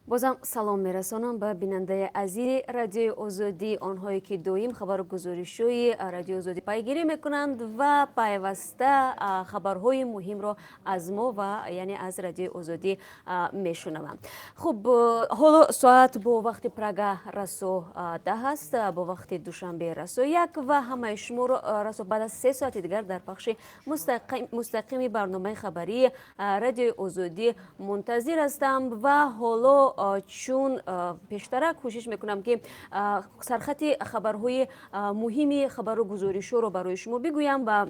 Бозам салом мерасонам ба бинандаи азизи Радиои Озодӣ, онҳое ки доим хабару гузоришҳои Радиои Озодӣ пайгирӣ мекунанд ва пайваста хабарҳои муҳимро аз мо ва яъне аз Радиои Озодӣ мешунаванд. Хуб, ҳоло соат бо вақти Прага расо 10 аст, бо вақти Душанбе расо 1 ва ҳамаи шуморо расо баъд аз 3 соати дигар дар пахши мустақими барномаи хабарии Радиои Озодӣ мунтазир ҳастам. Ва ҳоло, чун пештара, кӯшиш мекунам, ки сархати хабарҳои муҳими хабару гузоришҳоро барои шумо бигӯям. Ва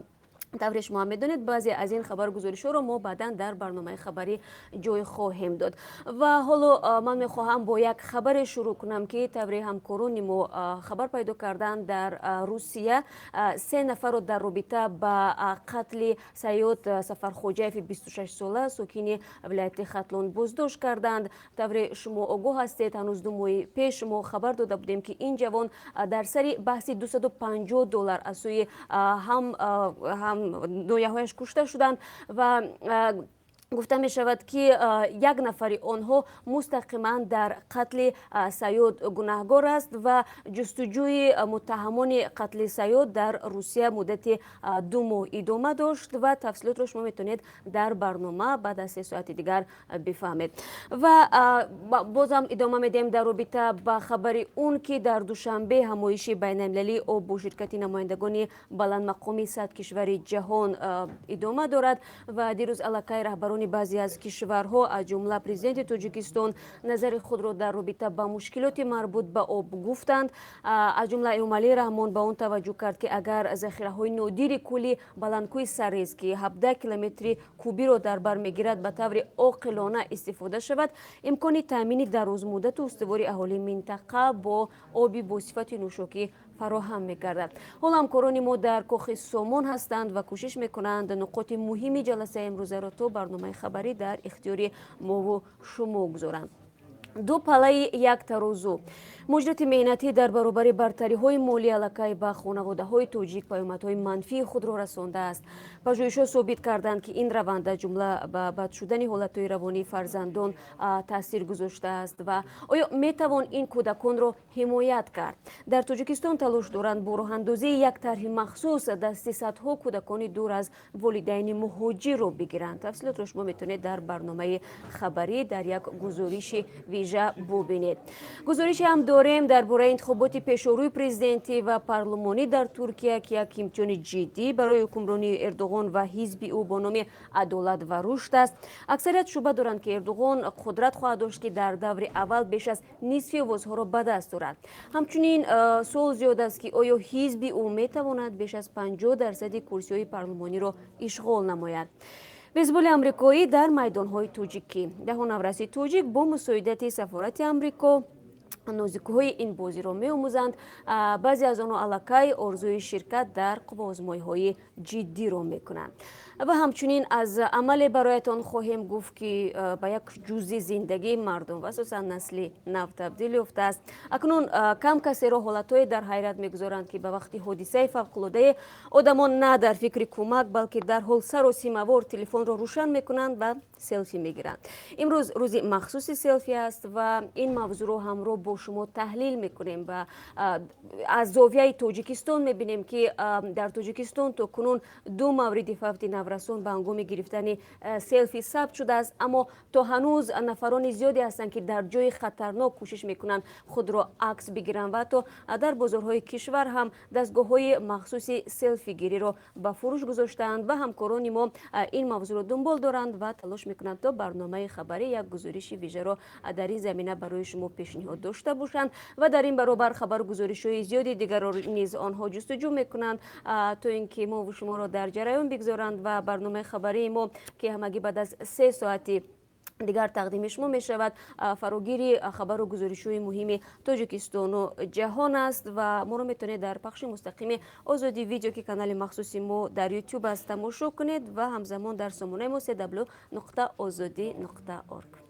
тавре шумо ҳам медонед, баъзе аз ин хабару гузоришҳоро мо баъдан дар барномаи хабарӣ ҷой хоҳем дод. Ва ҳоло ман мехоҳам бо як хабаре шурӯъ кунам, ки тавре ҳамкорони мо хабар пайдо карданд, дар Русия се нафарро дар робита ба қатли Саёд Сафархоҷаеви 26 сола, сокини вилояти Хатлон, боздошт карданд. Тавре шумо огоҳ ҳастед, ҳанӯз 2 моҳи пеш мо хабар дода будем, ки ин ҷавон дар сари баҳси 250 доллар аз сӯи ҳам нояҳояш кушта шуданд. Ва гуфта мешавад, ки як нафари онҳо мустақиман дар қатли Саёд гунаҳгор аст. Ва ҷустуҷӯи муттаҳамони қатли Саёд дар Русия муддати 2 моҳ идома дошт. Ва тафсилотро шумо метавонед дар барнома баъд аз 3 соати дигар бифаҳмед. Ва бозам идома медиҳем дар робита ба хабари он, ки дар Душанбе ҳамоиши байналмилалии об бо ширкати намояндагони баландмақоми 100 кишвари ҷаҳон идома дорад. Ва дирӯз аллакай раҳбарони баъзе аз кишварҳо, аз ҷумла президенти Тоҷикистон, назари худро дар робита ба мушкилоти марбут ба об гуфтанд. Аз ҷумла Эмомалӣ Раҳмон ба он таваҷҷӯҳ кард, ки агар захираҳои нодири кӯли баландкӯи Сарез, ки 17 километри кубиро дар бар мегирад, ба таври оқилона истифода шавад, имкони таъмини дарозмуддату устувори аҳолии минтақа бо оби босифати нӯшокӣ фароҳам мегардад. Ҳоло ҳамкорони мо дар Кохи Сомон ҳастанд ва кӯшиш мекунанд нуқоти муҳими ҷаласаи имрӯзаро то барномаи хабарӣ дар ихтиёри мову шумо гузоранд. Ду палаи як тарозу: муҳоҷирати меҳнатӣ дар баробари бартариҳои молӣ аллакай ба хонаводаҳои тоҷик паёмадҳои манфии худро расондааст. Пажӯҳишҳо собит карданд, ки ин раванд аз ҷумла ба бад шудани ҳолатҳои равонии фарзандон таъсир гузоштааст. Ва оё метавон ин кӯдаконро ҳимоят кард? Дар Тоҷикистон талош доранд бо роҳандозии як тарҳи махсус дасти садҳо кӯдакони дур аз волидайни муҳоҷирро бигиранд. Тафсилотро шумо метавонед дар барномаи хабарӣ дар як гузориши вижа бубинед. Гузорише ҳам дорем дар бораи интихоботи пешорӯи президентӣ ва парлумонӣ дар Туркия, ки як имтиҳони ҷиддӣ барои ҳукмронии Эрдоғон ва ҳизби ӯ бо номи «Адолат ва рушд» аст. Аксарият шубҳа доранд, ки Эрдоғон қудрат хоҳад дошт, ки дар даври аввал беш аз нисфи овозҳоро ба даст орад. Ҳамчунин суол зиёд аст, ки оё ҳизби ӯ метавонад беш аз 50 дарсади курсиҳои парлумониро ишғол намояд. Бейсболи амрикоӣ дар майдонҳои тоҷикӣ: даҳо навраси тоҷик бо мусоидати сафорати Амрико нозикиҳои ин бозиро меомӯзанд. Баъзе аз онҳо аллакай орзуи ширкат дар қувваозмоиҳои ҷиддиро мекунанд. Ва ҳамчунин аз амале бароятон хоҳем гуфт, ки ба як ҷузъи зиндагии мардум ва асосан насли нав табдил ёфтааст. Акнун кам касеро ҳолатҳое дар ҳайрат мегузоранд, ки ба вақти ҳодисаи фавқулоддае одамон на дар фикри кӯмак, балки дарҳол саросимавор телефонро рӯшан мекунанд ва селфи мегиранд. Имрӯз рӯзи махсуси селфи аст ва ин мавзӯъро ҳамроҳ бо шумо таҳлил мекунем ва аз зовияи Тоҷикистон мебинем, ки дар Тоҷикистон то кунун ду мавриди фавти наврасон ба ҳангоми гирифтани селфи сабт шудааст. Аммо то ҳанӯз нафарони зиёде ҳастанд, ки дар ҷои хатарнок кӯшиш мекунанд худро акс бигиранд. Ва ҳатто дар бозорҳои кишвар ҳам дастгоҳҳои махсуси селфигириро ба фурӯш гузоштаанд. Ва ҳамкорони мо ин мавзӯъро дунбол доранд ва талош мекунанд, то барномаи хабарӣ як гузориши вижаро дар ин замина барои шумо пешниҳод дошта бошанд. Ва дар ин баробар хабару гузоришҳои зиёди дигарро низ онҳо ҷустуҷӯ мекунанд, то ин ки мову шуморо дар ҷараён бигзоранд. Ва барномаи хабарии мо, ки ҳамагӣ баъд аз 3 соати дигар тақдими шумо мешавад, фарогири хабару гузоришҳои муҳими Тоҷикистону ҷаҳон аст. Ва моро метавонед дар пахши мустақими Озодӣ Видео, ки канали махсуси мо дар Ютуб аст, тамошо кунед ва ҳамзамон дар сомонаи мо cw.ozodi.org.